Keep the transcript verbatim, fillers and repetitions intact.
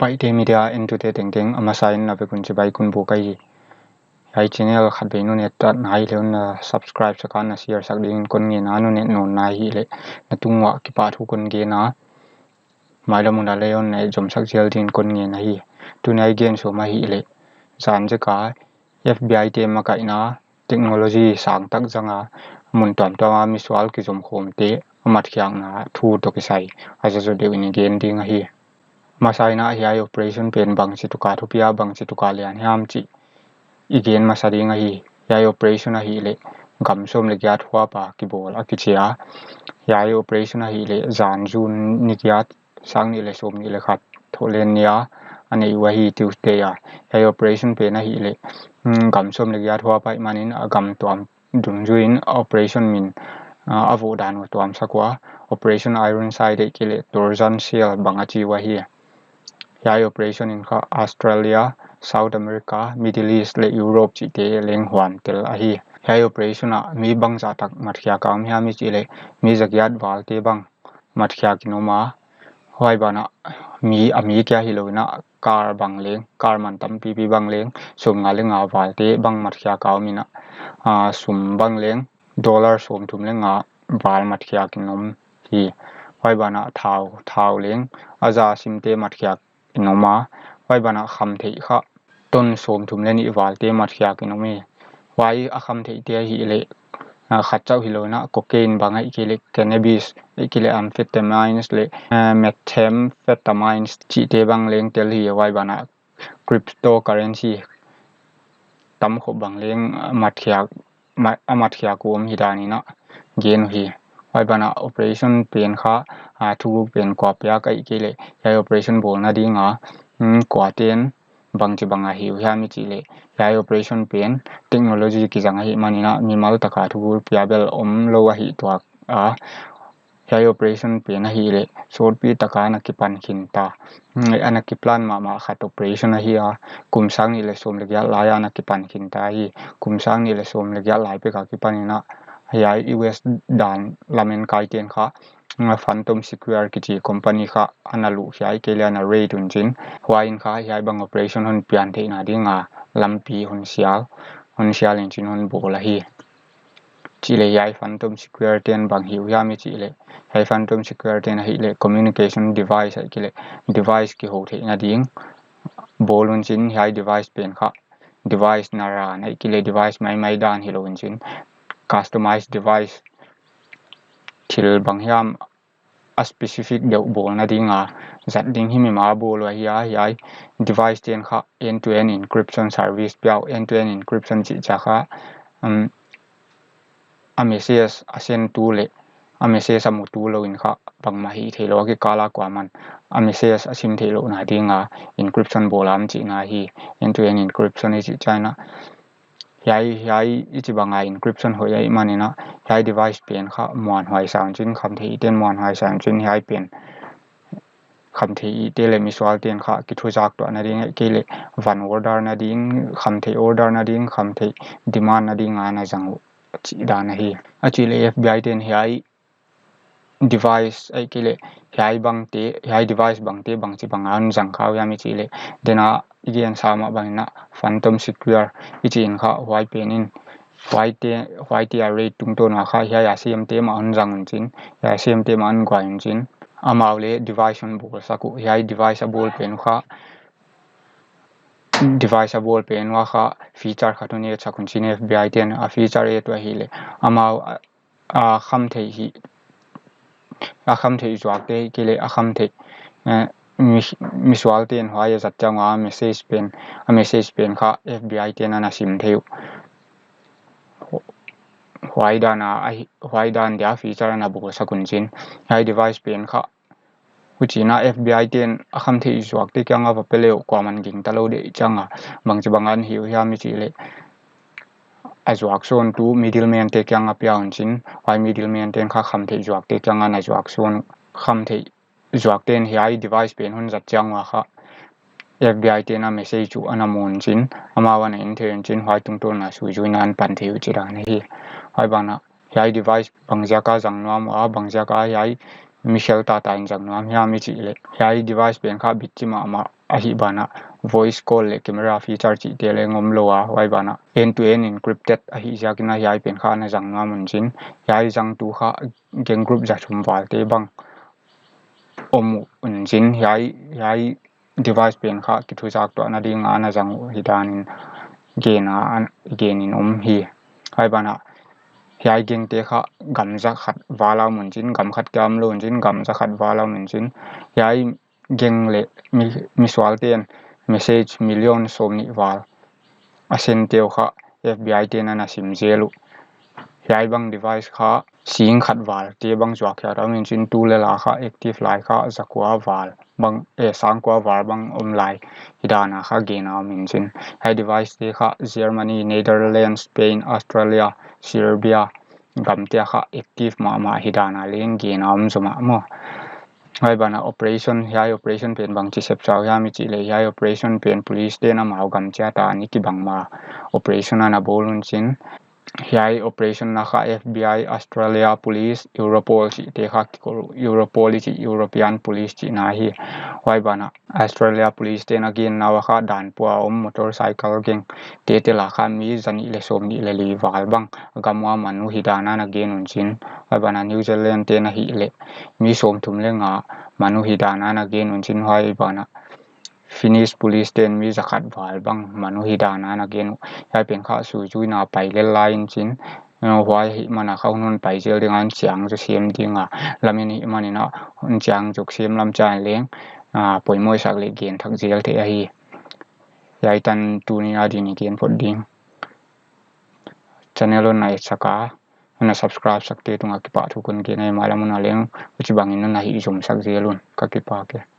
Paite Media entute tengteng a masa in na vek un chibai kon buk ahi. Hiai channel khatvei na et nai leh na subscribe sak a, na share sak ding in kon ngen a, na et nawn nai hileh na tung uah kipahthu kon gen a, mailam un a leh na zom sak zel ding in kon ngen ahi. Tuni a i gen sawm ahihleh, zan zek a F B I te makaihna technology sang tak zang a mun tuamtuam a misual kizom khawmte a matkhiakna thu toh kisai a zazaw deuh in i gen ding ahi. Masa in a hiai operation pen bangchituk a thupi a, bangchituk a lian hiam chih i gen masa ding ahi. Hiai operation ahihleh gam sawm leh giat huap a kibawl a kichi a. Hiai operation ahihleh zan June ni giat, sang nih leh sawmnih leh khat, Thawhlen ni a a neih uh ahi, Tuesday a. Hiai operation pen ahihleh, hmm, gam sawm leh giat huap ahih manin a gam tuam dungzui in operation min, ah, a voh dan uh tuamsak ua, Operation Ironside ahihkeileh Trojan Shield bang a chi uh ahi. Hiai operation in kha Australia, South America, Middle East leh Europe chihte leng huam tel ahi. Hiai operation ah mi bangzah tak matkhiak a om hiam i chih leh, mi zagiat valte bang matkhiak in om a. Huai banah mi, a mi kia hilou in a, car bang leng, car man tampipi bang leng, sawmnga leh nga valte bang matkhiak a om in a, ah, sum bang leng, dollar sawmthum leh nga val matkhiak in om hi. Huai banah thau, thau leng a za simte matkhiak in om a. Huai banah khamtheih kha ton sawmthum leh nih valte matkhiak in om hi. Huai a khamtheihte ahihleh, ah, khat chauh hilou in a, cocaine bang ahihkeileh cannabis, ahihkeileh amphetamines leh, ah, methamphetamines chihte bang leng tel hi. Huai banah cryptocurrency tam khop bang leng, ah, matkhiak, ma-, a matkhiak uh om hi dan in a gen uhi. Huai banah operation pen kha, ah, thuguk pen kua piak ahihkeileh hiai operation bawlna ding a, hmm, kuate'n bangchibang a hih uh hiam i chih leh, hiai operation pen technology kizang ahih manin a mimal tak a thuguk pia bel omlou ahi tuak a. Hiai operation pen ahihleh sawtpi tak a ana kipan khin ta. Hmm, ana kiplan mahmah khat operation ahi a, kum sang nih leh sawm leh giat lai a ana kipan khin ta hi. Kum sang nih leh sawm leh giat lai pek a kipan in a, hiai U S dan lam enkaite'n kha, nga Phantom Square kichi company kha ana luh khia ahihkeileh ana raid un chin. Huai in kha hiai bang operation hon pian theihna ding a lampi hon sial, hon sial in chin hon bawl ahi. Chih leh hiai Phantom Square te'n bang hih uh hiam i chih leh, hiai Phantom Square te'n ahihleh communication device ahihkeileh device kihou theihna ding bawl un chin. Hiai device pen kha device na ran ahihkeileh device maimai dan hilou un chin, customized device, thil bang hiam a specific deuh bawlna ding a zat ding himhim a bawl uh ahi a. Hiai device te'n kha end-to-end encryption service pia uh. End-to-end encryption chih chiang kha, um, a message a send tu leh a message a mu tulou in kha bangmah hih theilou a, kikal a kuaman a message a sim theihlouhna ding a encryption bawl a om chihna hi. End-to-end encryption i chih chiang a, hiai, hiai i chih bang a encryption hoih ahih manin a, hiai device pen kha muanhuai sa un chin, khamtheih te'n muanhuai sa un chin. Hiai pen khamtheih te leh misualte'n kha kithuzak tuahna ding ahihkeileh van order na ding, khamtheih order na ding, khamtheih demand na ding a ana zang uh chih dan ahi. A chih leh F B I te'n hiai device ahihkeileh hiai bangte, hiai device bangte bangchibang a hon zang kha uh hiam i chih leh, tuni a i gen sa mah bang in a Phantom Square i chih in kha huai pen in, huaite, huaite a raid tungtawn ua kha hiai a semte mah hon zang un chin, hiai a semte mah hon guai un chin. Amau leh device hon bawlsak uh. Hiai device a bawl pen uh kha, device a bawl pen ua kha feature khat hon etsak un chin F B I te'n. A feature et uh ahihleh, amau a, a khamtheih hih, a khamtheih zuakte ahihkeileh a khamtheih, eh, mi, misualte'n huai a zat chiang ua message pen, a message pen kha F B I te'n ana sim thei uh. Huai dan a, ahi, huai dan dia feature ana bawlsak un chin. Hiai device pen kha, huchi'n a F B I te'n a khamtheih zuakte kiang a va pe leh kuaman gingta lou deuh chiang a, bangchibang a hih uh hiam i chih leh, a zuak sawntu middleman te kiang a pia un chin. Huai middleman te'n kha khamtheih zuakte kiang a ana zuak sawn uh. Khamtheih zuakte'n hiai device pen hon zat chiang ua kha F B I te'n a message uh ana mu un chin, amau ana en thei un chin, huai tungtawn a sui zui in ana pan thei uh chih dan ahi. Huai banah hiai device bangziak a zang nuam ua, bangziak a hiai mi khel tata in zang nuam hiam i chih leh, hiai device pen kha bitchi mahmah ahih banah voice call leh camera feature chihte leng om lou a, huai banah end to end encrypted ahih ziakin a hiai pen kha ana zang nuam un chin, hiai zangtu kha gang group za thum valte bang om un chin, hiai, hiai device pen kha kithuzak tuahna ding a ana zang uh hi danin gen a, an, gen in om hi. Huai banah hiai gangte kha gam za khat val a om un chin, gam khat kia om lou un chin, gam za khat val a om un chin, hiai gang leh mi, misualte'n message million sawmnih val a send te uh kha F B I te'n ana sim zel uh. Hiai bang device kha sing khat valte bang zuak hiat a om in chin, tu leh la kha active lai kha zakua val bang, eh, sangkua val bang om lai hi dana kha gen a om in chin. Hiai device te kha Germany, Netherlands, Spain, Australia, Serbia gamte a kha active mahmah hi dana leng gen a om zaw mah maw. Huai banah operation, hiai operation pen bangchi sepsau hiam i chih leh, hiai operation pen police te'n amau gam chiat a ni kibang ma operation ana bawl un chin. Hiai operation na kha F B I, Australia Police, Europol chihte kha kikol, Europol i chih European Police chihna hi. Huai banah Australia Police te'n a gen nau a kha dan pua om motorcycle gang te te la kha mi zanih leh sawmnih leh li val bang gam ua man uh hi dana ana gen un chin. Huai banah New Zealand te'n ahih leh mi sawmthum leh nga man uh hi dana ana gen un chin. Huai banah Finnish police te'n mi zakhat val bang man uh hi dana ana gen uh. Hiai pen kha suizuina pai lel lai in chin. Huai ahih mana kha hun hun pai zel ding a, hun chiang zaw sem ding a, lam in ahih manin a hun chiang zaw sem lam chiang leng, ah, poimoh sak leh gen thak zel thei ahi. Hiai tan tuni a ding i gen phot ding. Channel hon na etsak a, hon na subscribe sakte tungah kipahthu kon gen a, himahleh mun a leng huchibangin hon na hih zom sak zel un, ka kipak e.